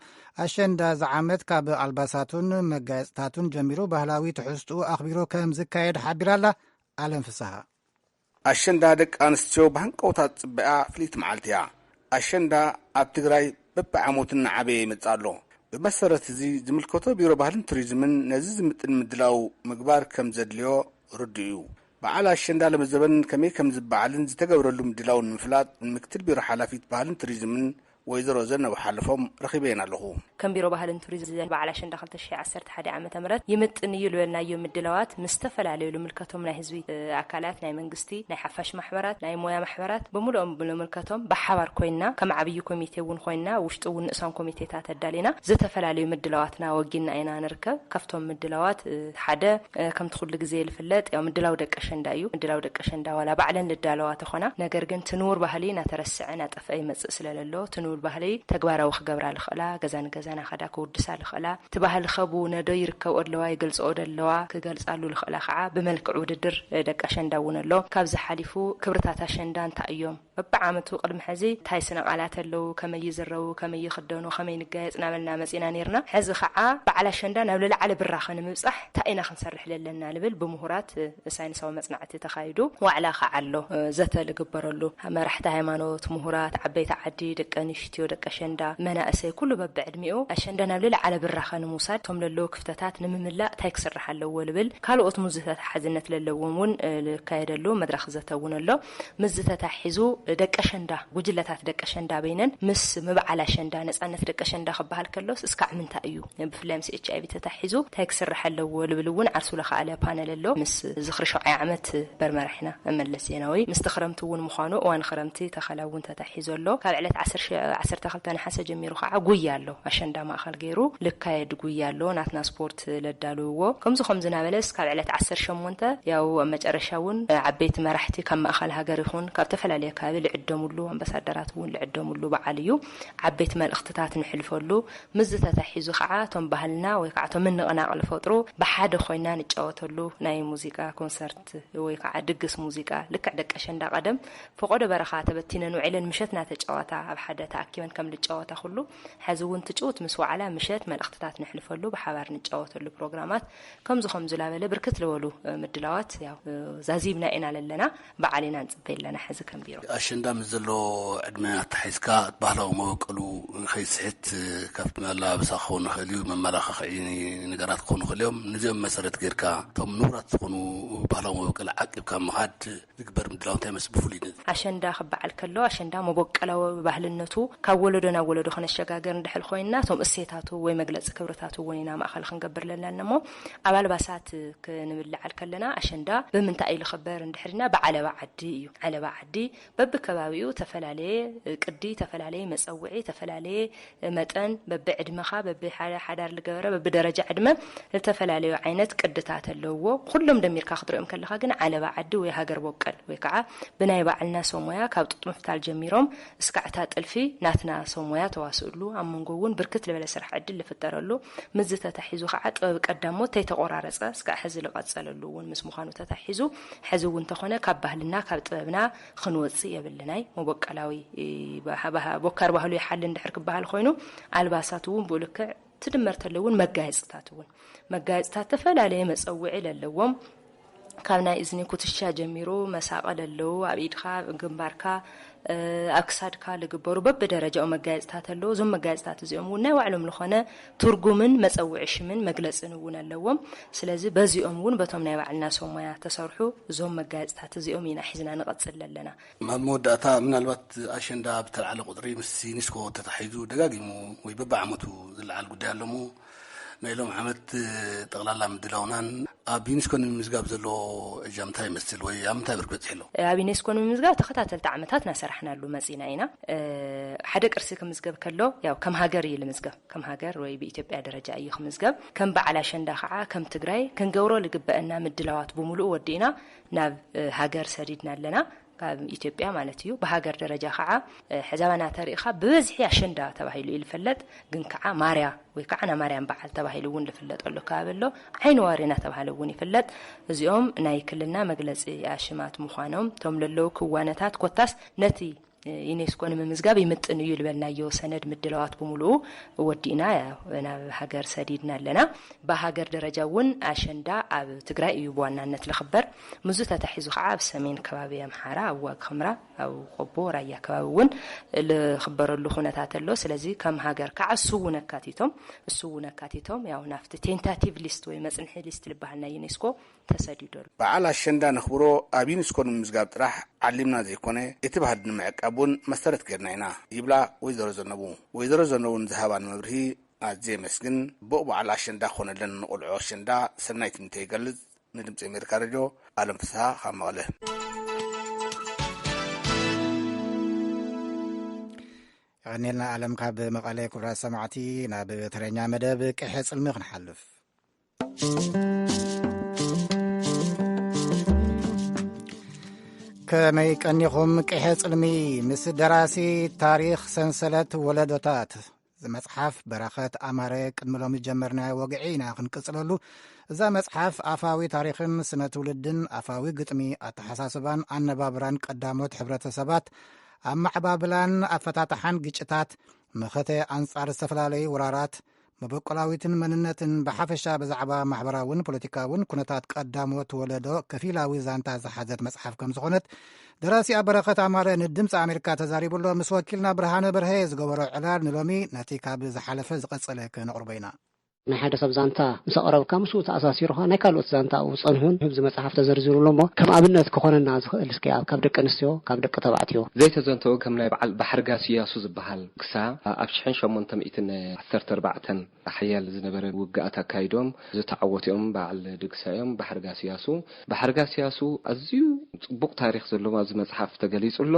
ኣሸንዳ እዚ ዓመት ካብ ኣልባሳቱን መጋየፅታቱን ጀሚሩ ባህላዊ ትሕዝትኡ ኣኽቢሩ ከም ዝካየድ ሓቢራላ። ኣለም ፍስሃ። ኣሸንዳ ደቂ ኣንስትዮ ብሃንቀውታ ዝጽበያ ፍልይቲ መዓልቲ እያ። ኣሸንዳ ኣብ ትግራይ በብዓመቱ እናዓበየ ይመጽእ ኣሎ። ብመሰረት እዚ ዝምልከቶ ቢሮ ባህልን ቱሪዝምን ነዚ ዝምጥን ምድላው ምግባር ከም ዘድልዮ ርዱእ እዩ። በዓል ኣሸንዳ ለመዘበን ከመይ ከም ዝበዓልን ዝተገብረሉ ምድላውን ንምፍላጥ ንምክትል ቢሮ ሓላፊት ባህልን ቱሪዝምን ወይዘሮ ዘነቡ ሓለፎም ረኺበየን ኣለኹ። ከም ቢሮ ባህልን ቱሪዝምን በዓል ኣሸንዳ ክልተ ሽሕን ዓሰርተ ሓደን ዓመተ ምህረት ይምጥን እዩ ዝበልናዮ ምድላዋት ምስ ዝተፈላለዩ ልምልከቶም ናይ ህዝቢ፣ እ፣ ኣካላት፣ ናይ መንግስቲ፣ ናይ ሓፋሽ ማሕበራት፣ ናይ ሞያ ማሕበራት ብምሉኦም ልምልከቶም ብሓባር ኮይና ከም ዓብዪ ኮሚቴ እውን ኮይና ውሽጡ እውን ንእሳን ኮሚቴታት ኣዳሊና ዝተፈላለዩ ምድላዋትና ወጊና ኢና ንርከብ። ካብቶም ምድላዋት፣ እ፣ ሓደ፣ እ፣ ከምቲ ኩሉ ግዜ ዝፍለጥ ያው ምድላው ደቂ ኣሸንዳ እዩ። ምድላው ደቂ ኣሸንዳ ዋላ ባዕለን ልዳለዋ ተኾና፣ ነገር ግን እቲ ንቡር ባህሊ እናተረስዐ እናጠፍአ ይመጽእ ስለ ዘሎ፣ እቲ ንቡር ባህሊ ተግባራዊ ክገብራ ልኽእላ፣ ገዛ ንገዛ እናኸዳ ክውድሳ ልኽእላ፣ እቲ ባህሊ ከቡ ነዶ ይርከብኦ ኣለዋ፣ ይገልጽኦ ደለዋ፣ ክገልጻሉ ልኽእላ ከዓ ብመልክዕ ውድድር፣ እ፣ ደቂ ኣሸንዳ እውን ኣሎ። ካብዚ ሓሊፉ ክብርታት ኣሸንዳ እንታይ እዮም? በብዓመቱ ቅድሚ ሕዚ እንታይ ስነ ቃላት ኣለዉ፣ ከመይ ይዝረቡ፣ ከመይ ይኽደኑ፣ ከመይ ንጋየጽ እናበልና መጺና ነይርና። ሕዚ ኸዓ በዓል ኣሸንዳ ናብ ልዕሊ ብራኸ ንምብጻሕ እንታይ ኢና ክንሰርሕ ዘለና ንብል ብምሁራት፣ እ፣ ሳይንሳዊ መጽናዕቲ ተኻይዱ ዋዕላ ኸዓ ኣሎ፣ እ፣ ዘተ ልግበረሉ። መራሕቲ ሃይማኖት፣ ምሁራት፣ ዓበይቲ ዓዲ፣ ደቂ ኣንስትዮ፣ ደቂ ኣሸንዳ፣ መናእሰይ፣ ኩሉ በብዕድሚኡ ኣሸንዳ ናብ ልዕሊ ብራኸ ንምውሳድ እቶም ለለዉ ክፍተታት ንምምላእ እንታይ ክስራሕ ኣለዎ ልብል ካልኦት ሙዝተታሓዝነት ለለዎም እውን፣ እ፣ ልካየደሉ መድረኽ ዘተ እውን ኣሎ። ምስ እዚ ተታሒዙ ደቂ ኣሸንዳ፣ ጉጅለታት ደቂ ኣሸንዳ በይነን ምስ ምብዓል ኣሸንዳ፣ ነጻነት ደቂ ኣሸንዳ ክበሃል ከሎስ እስካዕ ምንታይ እዩ? ብፍላይ ምስ ኤች ኣይ ቪ ተታሒዙ እንታይ ክስራሕ ኣለዎ ልብል እውን ዓርሱ ለኸኣለ ፓነል ኣሎ። ምስ ዝኽሪ ሸውዓይ ዓመት በርመራሕና መለስ ዜናዊ፣ ምስቲ ክረምቲ እውን ምዃኑ እዋን ክረምቲ ተኸላ እውን ተታሒዙ ኣሎ። ካብ ዕለት ዓሰርተ ሸ-፣ ዓሰርተ ክልተ ነሓሰ ጀሚሩ ከዓ ጉያ ኣሎ። ኣሸንዳ ማእኸል ገይሩ ልካየድ ጉያ ኣሎ። ናትና ስፖርት ለዳልውዎ። ከምዚ ከምዚ እናበለስ ካብ ዕለት ዓሰርተ ሸሞንተ ያው ኣብ መጨረሻ እውን ዓበይቲ መራሕቲ ካብ ማእኸል ሃገር ይኹን ካብ ዝተፈላለየ ከባቢ ልዕደሙሉ፣ ኣምባሳደራት እውን ልዕደሙሉ በዓል እዩ። ዓበይቲ መልእኽትታት ንሕልፈሉ። ምስዚ ተታሒዙ ከዓ እቶም ባህልና ወይ ከዓ እቶም ምንቕናቕ ልፈጥሩ ብሓደ ኮይና ንጫወተሉ ናይ ሙዚቃ ኮንሰርት ወይ ከዓ ድግስ ሙዚቃ፣ ልክዕ ደቂ ኣሸንዳ ቀደም ፈቆዶ በረኻ ተበቲነን ውዒለን ምሸት እናተጫወታ ኣብ ሓደ ተኣኪበን ከም ልጫወታ ኩሉ፣ ሕዚ እውን ትጭውት ምስ ዋዕላ ምሸት መልእኽትታት ንሕልፈሉ፣ ብሓባር ንጫወተሉ ፕሮግራማት ከምዚ ከምዚ ላበለ ብርክት ልበሉ፣ እ፣ ምድላዋት ያው፣ እ፣ ዛዚምና ኢና ለለና፣ በዓል ኢና ንጽበይ ኣለና ሕዚ ከም ቢሮ። ኣሸንዳ ምስ ዘሎ ዕድመ ኣተሓሒዝካ ባህላዊ መበቀሉ ከይስሕት፣ እ፣ ካብቲ ኣለባብሳ ክኸውን ይኽእል እዩ፣ መመላኻኽዒ ነገራት ክኾኑ ይኽእል እዮም። ነዚኦም መሰረት ጌርካ እቶም ንቡራት ዝኾኑ ባህላዊ መበቀል ዓቂብካ ምኻድ ዝግበር ምድላው እንታይ ይመስል ብፍሉይ ነዚ? ኣሸንዳ ክበዓል ከሎ ኣሸንዳ መበቆላዊ ባህልነቱ ካብ ወለዶ ናብ ወለዶ ከነሸጋገር እንድሕር ኮይንና እቶም እሴታቱ ወይ መግለፂ ክብርታቱ እውን ኢና ማእኸል ክንገብር ለና እሞ ኣብ ኣልባሳት ክንብል ለዓል ከለና ኣሸንዳ ብምንታይ እዩ ዝኽበር እንድሕር ኢልና ብዓለባ ዓዲ እዩ። ዓለባ ዓዲ በብከባቢኡ ተፈላለየ ቅዲ፣ ተፈላለየ መፀውዒ፣ ተፈላለየ መጠን በብዕድመኻ፣ በብሓዳር ዝገበረ፣ በብደረጃ ዕድመ ዝተፈላለዩ ዓይነት ቅድታት ኣለውዎ። ኩሎም ደሚርካ ክትሪኦም ከለኻ ግን ዓለባ ዓዲ ወይ ሃገር በቀል ወይ ከዓ ብናይ ባዕልና ሰብ ሞያ ካብ ጡጥ ምፍታል ጀሚሮም እስካዕ እታ ጥልፊ ናትና ሰብ ሞያ ተዋስእሉ፣ ኣብ መንጎ እውን ብርክት ዝበለ ስራሕ ዕድል ዝፍጠረሉ፣ ምስዚ ተታሒዙ ከዓ ጥበብ ቀዳሞት ተይተቆራረፀ እስካዕ ሕዚ ዝቐፀለሉ እውን ምስ ምዃኑ ተታሒዙ ሕዚ እውን እንተኾነ ካብ ባህልና ካብ ጥበብና ክንወፅእ የብልናይ። መበቀላዊ፣ እ፣ ባህ-፣ ባህ-፣ ቦካር ባህሉ ይሓሊ እንድሕር ክበሃል ኮይኑ ኣልባሳት እውን ብኡ ልክዕ ትድመር ተሎ እውን መጋየፅታት እውን መጋየፅታት ተፈላለየ መፀውዒ ለለዎም ካብ ናይ እዝኒ ኩትሻ ጀሚሩ መሳቕል ኣለዉ፣ ኣብ ኢድኻ፣ ግንባርካ፣ እ፣ ኣብ ክሳድካ ልግበሩ በብደረጃኡ መጋየፅታት ኣለዉ። እዞም መጋየፅታት እዚኦም እውን ናይ ባዕሎም ዝኾነ ትርጉምን መፀውዒ ሽምን መግለፅን እውን ኣለዎም። ስለዚ በዚኦም እውን በቶም ናይ ባዕልና ሰብ ሞያ ተሰርሑ እዞም መጋየፅታት እዚኦም ኢና ሒዝና ንቐፅል ኣለና። ኣብ መወዳእታ ምናልባት ኣሸንዳ ብተልዓለ ቁፅሪ ምስ ዩኒስኮ ተታሒዙ ደጋጊሙ ወይ በብዓመቱ ዝለዓል ጉዳይ ኣሎ እሞ ናይ ሎም ዓመት ጠቕላላ ምድላውናን ኣብ ዩኒስኮ ንምምዝጋብ ዘለዎ እጃምታ ይመስል ወይ ኣብ ምንታይ ብርክ በፂሕ ኣሎ? ኣብ ዩኔስኮ ንምምዝጋብ ተኸታተልቲ ዓመታት እናሰራሕናሉ መፂና ኢና። ሓደ ቅርሲ ክምዝገብ ከሎ ያው ከም ሃገር እዩ ልምዝገብ። ከም ሃገር ወይ ብኢትዮጵያ ደረጃ እዩ ክምዝገብ። ከም በዓል ኣሸንዳ ከዓ ከም ትግራይ ክንገብሮ ልግበአና ምድላዋት ብምሉኡ ወዲእና ናብ ሃገር ሰዲድና ኣለና። ካብ ኢትዮጵያ ማለት እዩ። ብሃገር ደረጃ ከዓ ሕዛባና ተሪእኻ ብበዝሒ ኣሸንዳ ተባሂሉ እዩ ዝፈለጥ። ግን ከዓ ማርያ ወይ ከዓ ናይ ማርያም በዓል ተባሂሉ እውን ዝፍለጠሉ ከባቢ ኣሎ። ዓይኒ ዋሪ እናተባሃለ እውን ይፍለጥ። እዚኦም ናይ ክልልና መግለፂ ኣሽማት ምዃኖም እቶም ለለዉ ክዋነታት ኮታስ ነቲ ዩኔስኮ ንምምዝጋብ ይምጥን እዩ ዝበልናዮ ሰነድ ምድላዋት ብምሉኡ ወዲእና ናብ ሃገር ሰዲድና ኣለና። ብሃገር ደረጃ እውን ኣሸንዳ ኣብ ትግራይ እዩ ብዋናነት ዝኽበር። ምዙ ተታሒዙ ከዓ ኣብ ሰሜን ከባቢ ኣምሓራ ኣብ ዋግ ኽምራ ኣብ ቆቦ ራያ ከባቢ እውን ዝኽበረሉ ኩነታት ኣሎ። ስለዚ ከም ሃገር ከዓ እሱ እውን ኣካቲቶም እሱ እውን ኣካቲቶም ያው ናብቲ ቴንታቲቭ ሊስት ወይ መፅንሒ ሊስት ዝበሃል ናይ ዩኔስኮ ተሰዲዱ ኣሎ። በዓል ኣሸንዳ ነኽብሮ ኣብ ዩኒስኮ ንምምዝጋብ ጥራሕ ዓሊምና ዘይኮነ እቲ ባህሊ ንምዕቃብ እውን መሰረት ጌርና ኢና ይብላ ወይዘሮ ዘነቡ። ወይዘሮ ዘነቡ ንዝሃባን መብርሂ ኣዝየ የመስግን። ብቑ በዓል ኣሸንዳ ክኾነለን ንቆልዑ ኣሸንዳ ሰናይ ትምኒተይ ይገልጽ። ንድምፂ ኣሜሪካ ሬድዮ ኣለም ፍስሃ ካብ መቐለ። የቐኔልና ኣለም ካብ መቐለ። ክቡራት ሰማዕቲ ናብ ተረኛ መደብ ቅሐ ጽልሚ ክንሓልፍ። ከመይ ቀኒኹም ቅሐ ጽልሚ ምስ ደራሲ ታሪኽ ሰንሰለት ወለዶታት መጽሓፍ በረኸት ኣማረ ቅድሚ ሎሚ ጀመርናዮ ወግዒ ኢና ክንቅጽለሉ። እዛ መጽሓፍ ኣፋዊ ታሪኽን ስነ ትውልድን ኣፋዊ ግጥሚ ኣተሓሳስባን ኣነባብራን ቀዳሞት ሕብረተሰባት ኣመዓባብላን ኣፈታትሓን ግጭታት መኸተ ኣንጻር ዝተፈላለዩ ወራራት መበቆላዊትን መንነትን ብሓፈሻ ብዛዕባ ማሕበራውን ፖለቲካውን ኩነታት ቀዳሞት ወለዶ ከፊላዊ ዛንታ ዝሓዘት መጽሓፍ ከም ዝኾነት ደራሲኣ በረኸት ኣማረ ንድምፂ ኣሜሪካ ተዛሪቡ ኣሎ። ምስ ወኪልና ብርሃነ በርሀ ዝገበሮ ዕላል ንሎሚ ነቲ ካብ ዝሓለፈ ዝቐጸለ ከነቕርቦ ኢና። ናይ ሓደ ሰብ ዛንታ ምስ ኣቕረብካ ምስኡ ተኣሳሲሩ ኸዓ ናይ ካልኦት ዛንታ ኣብኡ ዝጸንሑን ኣብዚ መጽሓፍ ተዘርዚሩ ኣሎ እሞ ከም ኣብነት ክኾነና ዝኽእል እስኪ ኣብ ካብ ደቂ ኣንስትዮ ካብ ደቂ ተባዕትዮ ዘይተዘንተወ ከም ናይ በዓል ባሕርጋስ እያሱ ዝበሃል ክሳ ኣብ ሽሕን ሸሞንተ ሚእትን ዓሰርተ ኣርባዕተን ሓያል ዝነበረ ውግኣት ኣካይዶም ዝተዓወቱ እዮም። በዓል ድግሳ እዮም። ባሕርጋስ እያሱ ባሕርጋስ እያሱ ኣዝዩ ጽቡቕ ታሪኽ ዘለዎም ኣብዚ መጽሓፍ ተገሊጹ ኣሎ።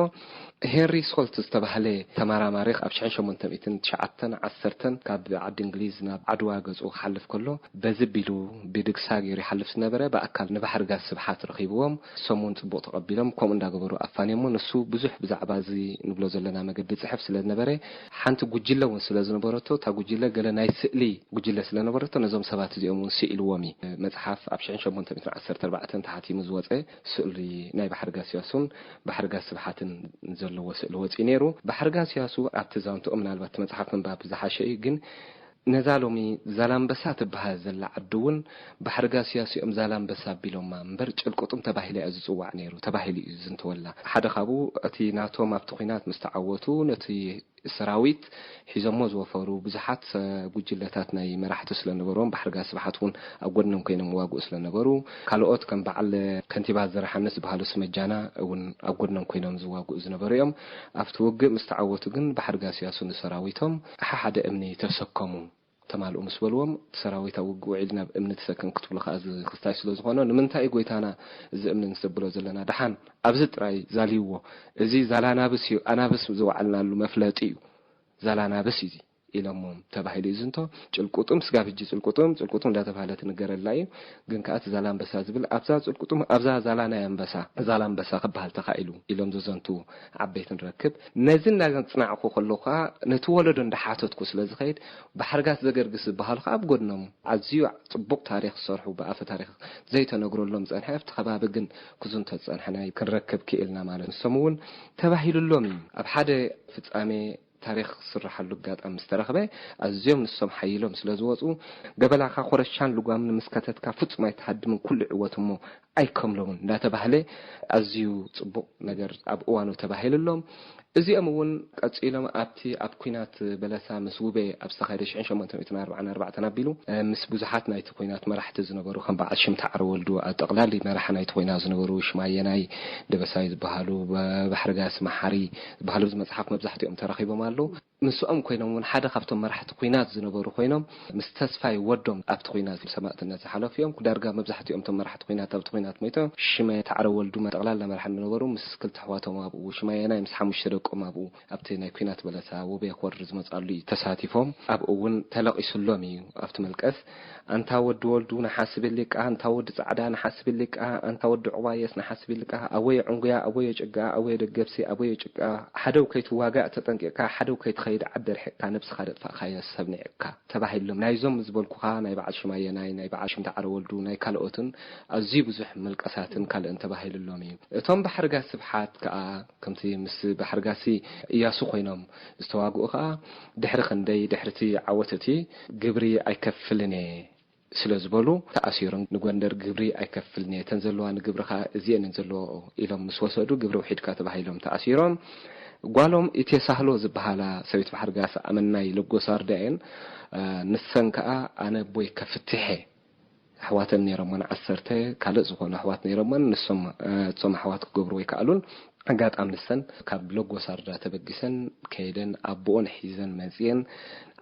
ሄንሪ ሶልት ዝተባህለ ተመራማሪ ኣብ ሽሕን ሸሞንተ ሚእትን ትሽዓተን ዓሰርተን ካብ ዓዲ እንግሊዝ ናብ ዓድዋ ገጹ ክሓልፍ ከሎ በዚ ቢሉ ብድግሳ ገይሩ ይሓልፍ ዝነበረ ብኣካል ንባሕርጋስ ስብሓት ረኺብዎም። እሶም እውን ጽቡቕ ተቐቢሎም ከምኡ እንዳገበሩ ኣፋንዮሞ። ንሱ ብዙሕ ብዛዕባ እዚ ንብሎ ዘለና መገዲ ጽሕፍ ስለ ዝነበረ ሓንቲ ጉጅለ እውን ስለ ዝነበረቶ እታ ጉጅለ ገለ ናይ ስእሊ ጉጅለ ስለ ነበረቶ ነዞም ሰባት እዚኦም እውን ስኢልዎም እዩ። መጽሓፍ ኣብ ሽሕን ሸሞንተ ሚእትን ዓሰርተ ኣርባዕተን ተሓቲሙ ዝወጸ ስእሊ ናይ ባሕርጋስ እያሱን ባሕርጋስ ስብሓትን ዘለዎ ስእሊ ወፂኡ ነይሩ። ባሕርጋስ እያሱ ኣብቲ ዛንትኡ ምናልባት እቲ መፅሓፍ ምንባብ ዝሓሸ እዩ፣ ግን ነዛ ሎሚ ዛላምበሳ ትበሃል ዘላ ዓዲ እውን ባሕርጋስ እያሱ እዮም ዛላምበሳ ኣቢሎማ እምበር ጭልቁጥም ተባሂላ እያ ዝፅዋዕ ነይሩ ተባሂሉ እዩ ዝዝንተወላ። ሓደ ካብኡ እቲ ናቶም ኣብቲ ኲናት ምስ ተዓወቱ ነቲ ሰራዊት ሒዞሞ ዝወፈሩ ብዙሓት ጉጅለታት ናይ መራሕቲ ስለነበርዎም ባሕርጋስ ስብሓት እውን ኣብ ጎድኖም ኮይኖም ይዋግኡ ስለነበሩ ካልኦት ከም በዓል ከንቲባ ዘርሓምስ ዝበሃሉ ስመጃና እውን ኣብ ጎድኖም ኮይኖም ዝዋግኡ ዝነበሩ እዮም። ኣብቲ ውግእ ምስ ተዓወቱ ግን ባሕርጋስ እያሱ ንሰራዊቶም ሓሓደ እምኒ ተሰከሙ ተማልኡ ምስ በልዎም እቲ ሰራዊት ኣብ ውግእ ውዒል ናብ እምኒ ተሰከም ክትብሉ ከዓ እዚ ክስታይ ስለ ዝኾነ ንምንታይ እዩ ጎይታና እዚ እምኒ ንስብሎ ዘለና ደሓን ኣብዚ ጥራይ ዛልይዎ እዚ ዛላናብስ እዩ ኣናብስ ዝወዓልናሉ መፍለጢ እዩ ዛላናብስ እዩ ኢሎሞም ተባሂሉ እዩ ዝንቶ። ጭልቁጡም ስጋብ ሕጂ ጭልቁጡም ጭልቁጡም እንዳተባህለ ትንገረላ እዩ። ግን ከዓ እቲ ዛላንበሳ ዝብል ኣብዛ ጭልቁጡም ኣብዛ ዛላ ናይ ኣንበሳ ዛላንበሳ ክበሃል ተኻኢሉ ኢሎም ዘዘንቱ ዓበይቲ ንረክብ። ነዚ እንዳፅናዕኩ ከለኹ ከዓ ነቲ ወለዶ እንዳሓተትኩ ስለ ዝኸይድ ባሕርጋት ዘገርግስ ዝበሃሉ ከዓ ኣብ ጎድኖም ኣዝዩ ፅቡቕ ታሪክ ዝሰርሑ ብኣፈ ታሪክ ዘይተነግረሎም ፀንሐ ኣብቲ ከባቢ ግን ክዝንቶ ዝፀንሐ ናይ ክንረክብ ክኢልና ማለት ንሶም እውን ተባሂሉሎም እዩ ኣብ ሓደ ፍፃሜ ታሪኽ ዝስረሓሉ ኣጋጣሚ ምስ ተረኽበ ኣዝዮም ንሶም ሓይሎም ስለ ዝወፁ ገበላኻ ኮረሻን ልጓምን ምስ ከተትካ ፍፁም ኣይትሃድምን ኩሉ ይዕወት እሞ ኣይከምሎምን እንዳተባህለ ኣዝዩ ፅቡቕ ነገር ኣብ እዋኑ ተባሂሉሎም። እዚኦም እውን ቀፂሎም ኣብቲ ኣብ ኲናት በለሳ ምስ ውቤ ኣብ ዝተኻየደ ሽሕን ሸሞንተ ሚእትን ኣርባዓን ኣርባዕተን ኣቢሉ ምስ ብዙሓት ናይቲ ኲናት መራሕቲ ዝነበሩ ከም በዓል ሽምታ ዓረወልዱ ኣብ ጠቕላሊ መራሒ ናይቲ ኲናት ዝነበሩ ሽማየናይ ደበሳይ ዝበሃሉ ባሕርጋስ መሓሪ ዝበሃሉ ኣብዚ መፅሓፍ መብዛሕትኦም ተረኺቦም ኣለዉ። ምስኦም ኮይኖም እውን ሓደ ካብቶም መራሕቲ ኲናት ዝነበሩ ኮይኖም፣ ምስ ተስፋይ ወዶም ኣብቲ ኲናት ሰማእትነት ዝሓለፉ እዮም። ዳርጋ መብዛሕትኦም እቶም መራሕቲ ኲናት ኣብቲ ኲናት ሞይቶም። ሽመ ተዓረ ወልዱ ጠቕላላ መራሕቲ ዝነበሩ ምስ ክልተ ኣሕዋቶም ኣብኡ፣ ሽማየናይ ምስ ሓሙሽተ ደቆም ኣብኡ ኣብቲ ናይ ኲናት በለሳ ውቤ ክወርድ ዝመጻሉ እዩ ተሳቲፎም። ኣብኡ እውን ተለቒሱሎም እዩ ኣብቲ መልቀስ። ኣንታ ወዲ ወልዱ ንሓስብ ኢልካ፣ ኣንታ ወዲ ጻዕዳ ንሓስብ ኢልካ፣ ኣንታ ወዲ ዑባየስ ንሓስብ ኢልካ፣ ኣወየ ዕንጉያ፣ ኣወየ ጭጋ፣ ኣወየ ደገብሲ፣ ኣወየ ጭቃ፣ ሓደው ከይትዋጋእ ተጠንቂቕካ፣ ሓደው ከይትኸይድ ዓዲ ርሒቕካ፣ ነብስኻ ደጥፋእካዮ ሰብ ንዒቕካ ተባሂሎም። ናይዞም ዝበልኩኻ ናይ በዓል ሽማየናይ፣ ናይ በዓል ሽምታ ዓረ ወልዱ፣ ናይ ካልኦትን ኣዝዩ ብዙሕ መልቀሳትን ካልእን ተባሂሉሎም እዩ። እቶም ባሕርጋስ ስብሓት ከኣ ከምቲ ምስ ባሕርጋሲ እያሱ ኮይኖም ዝተዋግኡ ከኣ ድሕሪ ክንደይ፣ ድሕሪ እቲ ዓወት እቲ ግብሪ ኣይከፍልን እየ ስለ ዝበሉ ተኣሲሮም፣ ንጎንደር ግብሪ ኣይከፍልን እየ፣ እተን ዘለዋ ንግብሪ ከኣ እዚአን እየን ዘለዎ ኢሎም ምስ ወሰዱ ግብሪ ውሒድካ ተባሂሎም ተኣሲሮም። ጓሎም ኢቴሳህሎ ዝበሃላ ሰበይቲ ባሕርጋስ ኣመናይ ለጎሳርዳ እየን። እ፣ ንሰን ከኣ ኣነ ኣቦይ ከፍትሕ እየ። ኣሕዋተን ነይሮመን ዓሰርተ፣ ካልእ ዝኾኑ ኣሕዋት ነይሮመን። ንሶም፣ እ፣ እቶም ኣሕዋት ክገብርዎ ኣይከኣሉን። ኣጋጣሚ ንሰን ካብ ለጎሳርዳ ተበጊሰን ከይደን ኣቦኦን ሒዘን መጽየን፣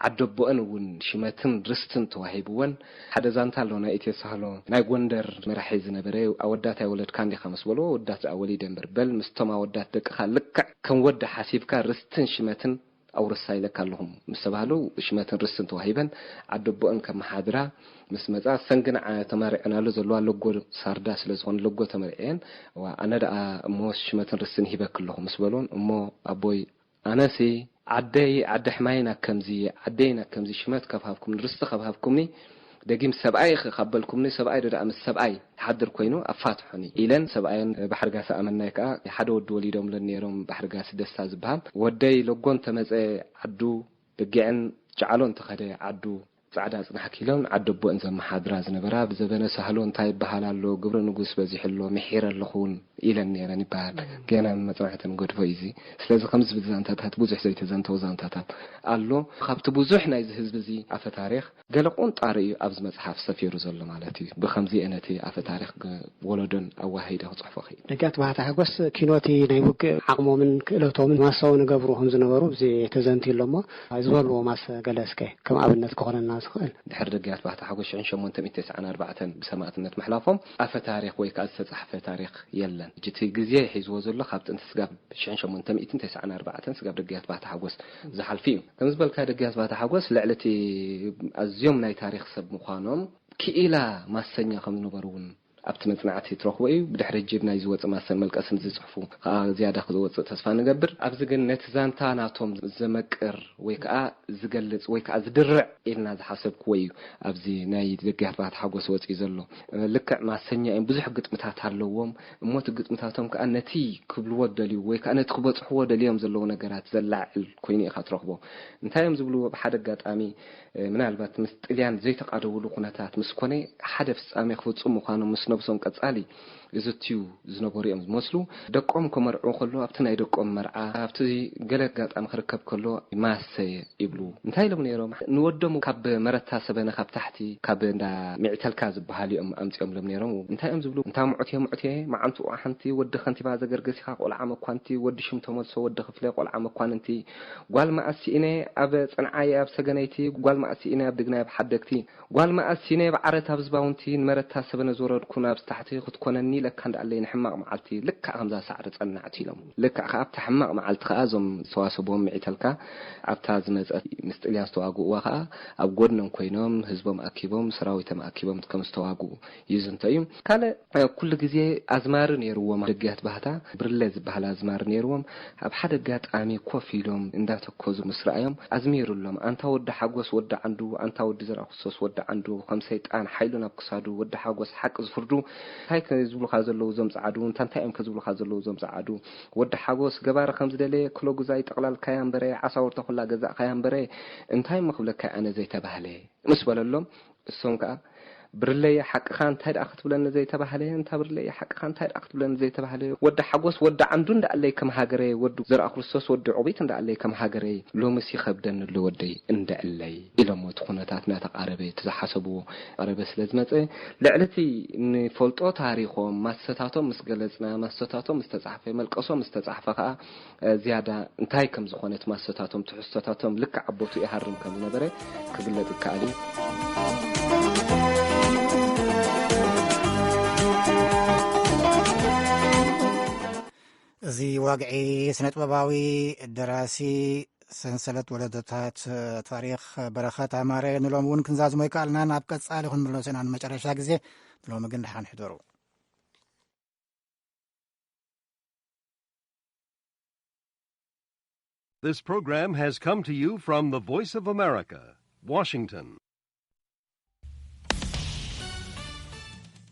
ዓደቦአን እውን ሽመትን ርስትን ተዋሂብወን። ሓደ ዛንታ ኣሎ ናይ ኢትዮ ሳህሎ፣ ናይ ጎንደር መራሒ ዝነበረ፣ "ኣወዳት ኣይወለድካን ዲኻ?" ምስ በልዎ፣ "ኣወዳት ደኣ ወሊደ እምበር፣ በል ምስቶም ኣወዳት ደቅኻ ልክዕ ከም ወዲ ሓሲብካ ርስትን ሽመትን ኣውርሳ ኢለካ ኣለኹም" ምስ ተባህሉ፣ ሽመትን ርስትን ተዋሂበን ዓደቦአን ከመሓድራ ምስ መጻ፣ እሰን ግን ዓ-፣ ተመሪዐናሉ ዘለዋ ለጎ ሳርዳ ስለ ዝኾነ ለጎ ተመሪዐን፣ "እዋ፣ ኣነ ደኣ እሞ ሽመትን ርስትን ሂበኪ ኣለኹ" ምስ በልወን፣ "እሞ ኣቦይ፣ ኣነሲ ዓደይ ዓዲ ሕማይን ኣከምዚ፣ ዓደይን ኣከምዚ ሽመት ካብ ሃብኩምኒ፣ ርስቲ ካብ ሃብኩምኒ፣ ደጊም ሰብኣይ ኢኺ ካብ በልኩምኒ፣ ሰብኣይ ዶ ደኣ ምስ ሰብኣይ ይሓድር ኮይኑ ኣፋትሑኒ" ኢለን፣ ሰብኣየን ባሕርጋሲ ኣመናይ ከኣ ሓደ ወዲ ወሊዶምለን ነይሮም፣ ባሕርጋሲ ደስታ ዝበሃል። "ወደይ ለጎ እንተመጸ ዓዱ፣ በጊዕን ጀዓሎ እንተኸደ ዓዱ፣ ጻዕዳ ጽናሕኪ" ኢለን ዓደቦአን ዘመሓድራ ዝነበራ፣ ብዘበነ ሳህሎ እንታይ ይበሃል ኣሎ፣ ግብረ ንጉስ በዚሑ ኣሎ፣ ምሒረ ኣለኹ እውን ኢለን ነይረን ይበሃል። ገና መጽናዕተን ገድፎ እዩ እዚ። ስለዚ ከምዚ ዝብል ዛንታታት፣ ብዙሕ ዘይተዘንተወ ዛንታታት ኣሎ። ካብቲ ብዙሕ ናይዚ ህዝቢ እዚ ኣፈ ታሪኽ ገለ ቁንጣሮ እዩ ኣብዚ መጽሓፍ ሰፊሩ ዘሎ ማለት እዩ። ብኸምዚ እየ ነቲ ኣፈ ታሪኽ ግ-፣ ወለዶን ኣወሃሂደ ክጽሕፎ ክእል። ደጋት ባህታ ሓጎስ ኪኖቲ ናይ ውግእ ዓቕሞምን ክእለቶምን ማሳዊ ንገብሩ ከም ዝነበሩ እዚ ተዘንትዩ ኣሎ እሞ፣ ዝበልዎ ማስ ገለ እስከ ከም ኣብነት ክኾነና ዝኽእል። ድሕሪ ደጋት ባህታ ሓጎስ ሽሕን ሸሞንተ ሚእትን ተስዓን ኣርባዕተን ብሰማእትነት ምሕላፎም ኣፈ ታሪኽ ወይ ከኣ ዝተጻሕፈ ታሪኽ የለን። ሕጂ እቲ ግዜ ሒዝዎ ዘሎ ካብ ጥንቲ ስጋብ ሽሕን ሸሞንተ ሚእትን ተስዓን ኣርባዕተን ስጋብ ደጋት ባህታ ሓጎስ ዝሓልፍ እዩ። ከም ዝበልካ ደጋት ባህታ ሓጎስ ልዕሊ እቲ ኣዝዮም ናይ ታሪኽ ሰብ ምዃኖም ክኢላ ማሰኛ ከም ዝነበሩ እውን ኣብቲ መጽናዕቲ ትረኽቦ እዩ። ብድሕሪ ሕጂ ናይ ዝወጽእ ማሰን መልቀስን ዝጽሕፉ ከኣ ዝያዳ ክወጽእ ተስፋ ንገብር። ኣብዚ ግን ነቲ ዛንታ ናቶም ዘመቅር ወይ ከኣ ዝገልጽ ወይ ከኣ ዝድርዕ ኢልና ዝሓሰብክዎ እዩ ኣብዚ ናይ ደጋት ባህታ ሓጎስ ወጺኡ ዘሎ። ልክዕ ማሰኛ እዮም፣ ብዙሕ ግጥምታት ኣለዎም። እሞ እቲ ግጥምታቶም ከኣ ነቲ ክብልዎ ደልዩ ወይ ከኣ ነቲ ክበጽሕዎ ደልዮም ዘለዉ ነገራት ዘላዕል ኮይኑ ኢኻ ትረኽቦ። እንታይ እዮም ዝብልዎ? ብሓደ ኣጋጣሚ፣ እ፣ ምናልባት ምስ ጥልያን ዘይተቓደውሉ ኩነታት ምስ ኮነ፣ ሓደ ፍጻሜ ክፍጽሙ ምዃኖም ምስ ነብሶም ቀጻሊ ይዝትዩ ዝነበሩ እዮም ዝመስሉ። ደቆም ከመርዕዉ ከሎ፣ ኣብቲ ናይ ደቆም መርዓ፣ ኣብቲ ገለ ኣጋጣሚ ክርከብ ከሎ፣ "ማሰየ" ይብሉ። እንታይ ኢሎም ነይሮም? ንወዶም ካብ መረታ ሰበነ ካብ ታሕቲ፣ ካብ እንዳ ሚዕተልካ ዝበሃል እዮም ኣምጺኦምሎም ነይሮም። እንታይ እዮም ዝብሉ? "እንታ ምዑት እየ፣ ምዑት እየ፣ መዓንትኡ ሓንቲ ወዲ ከንቲባ ዘገርገሲኻ ቆልዓ መኳንቲ፣ ወዲ ሽም ተመልሶ፣ ወዲ ክፍለ ቆልዓ መኳንንቲ፣ ጓል መኣስ ስኢነ ኣብ ጽንዓየ ኣብ ሰገነይቲ፣ ጓል መኣስ ስኢነ ኣብ ድግናይ ኣብ ሓደግቲ፣ ጓል መኣስ ስኢነ ኣብ ዓረት ኣብ ዝባውንቲ፣ ንመረታ ሰበነ ዝወረድኩ ናብዚ ታሕቲ ክትኮነኒ ኢለካ እንዳኣለይ ንሕማቕ መዓልቲ ልክዕ ከምዛ ሳዕሪ ጸናዕቲ" ኢሎም። ልክዕ ከኣ ኣብታ ሕማቕ መዓልቲ ከኣ እዞም ዝተዋሰብዎም ምዒተልካ ኣብታ ዝመጸት ምስ ጥልያን ዝተዋግእዋ ከኣ ኣብ ጎድኖም ኮይኖም ህዝቦም ኣኪቦም ሰራዊቶም ኣኪቦም ከም ዝተዋግኡ ይዝንቶ እዩ። ካልእ፣ እ፣ ኩሉ ግዜ ኣዝማሪ ነይርዎም ደገያት ባህታ፣ ብርለ ዝበሃል ኣዝማሪ ነይርዎም። ኣብ ሓደ ኣጋጣሚ ኮፍ ኢሎም እንዳተኮዙ ምስ ረኣዮም ኣዝሚሩሎም፣ "ኣንታ ወዲ ሓጎስ ወዲ ዓንዱ፣ ኣንታ ወዲ ዘርኣክርስቶስ ወዲ ዓንዱ፣ ከም ሰይጣን ሓይሉን ኣብ ክሳዱ፣ ወዲ ሓጎስ ሓቂ ዝፍርዱ፣ እንታይ ከ ዝብሉኻ ዘለዉ እዞም ጸዓዱ፣ እንታ እንታይ እዮም ከ ዝብሉኻ ዘለዉ እዞም ጸዓዱ? ወዲ ሓጎስ ገባሪ ከም ዝደለየ ክሎ ጉዛይ ጠቕላልካያ እምበረ፣ ዓሳውርታ ኩላ ገዛእካያ እምበረ፣ እንታይ እሞ ክብለካ ኣነ ዘይተባህለ?" ምስ በለሎም፣ እሶም ከኣ፣ ብርለየ ሓቅኻ እንታይ ደኣ ክትብለኒ ዘይተባህለ፣ እንታ ብርለየ ሓቅኻ እንታይ ደኣ ክትብለኒ ዘይተባህለ፣ ወዲ ሓጎስ ወዲ ዓንዱ እንዳኣለይ ከም ሃገረ፣ ወዲ ዘርኣ ክርስቶስ ወዲ ዑቢት እንዳኣለይ ከም ሃገረ፣ ሎምስ ይኸብደኒ ኣሎ ወደይ እንደዕለይ ኢሎሞ። እቲ ኩነታት እናተቓረበ፣ እቲ ዝሓሰብዎ ቀረበ ስለ ዝመጸ፣ ልዕሊ እቲ ንፈልጦ ታሪኾም፣ ማሰታቶም ምስ ገለጽና፣ ማሰታቶም ምስ ተጻሕፈ፣ መልቀሶም ምስ ተጻሕፈ ከኣ፣ እ፣ ዝያዳ እንታይ ከም ዝኾነት ማሰታቶም፣ ትሕዝቶታቶም ልክዕ ኣብ ቦትኡ ይሃርም ከም ዝነበረ ክግለጽ ይከኣል እዩ። እዚ ዋግዒ ስነ ጥበባዊ ደራሲ ሰንሰለት ወለዶታት ታሪኽ በረኸት ኣማረ ንሎሚ እውን ክንዛዝሞ ይከኣልናን ኣብ ቀጻሊ ክንምለሶ ኢና ንመጨረሻ ግዜ። ንሎሚ ግን ደሓን ሕደሩ። This program has come to you from the Voice of America, Washington.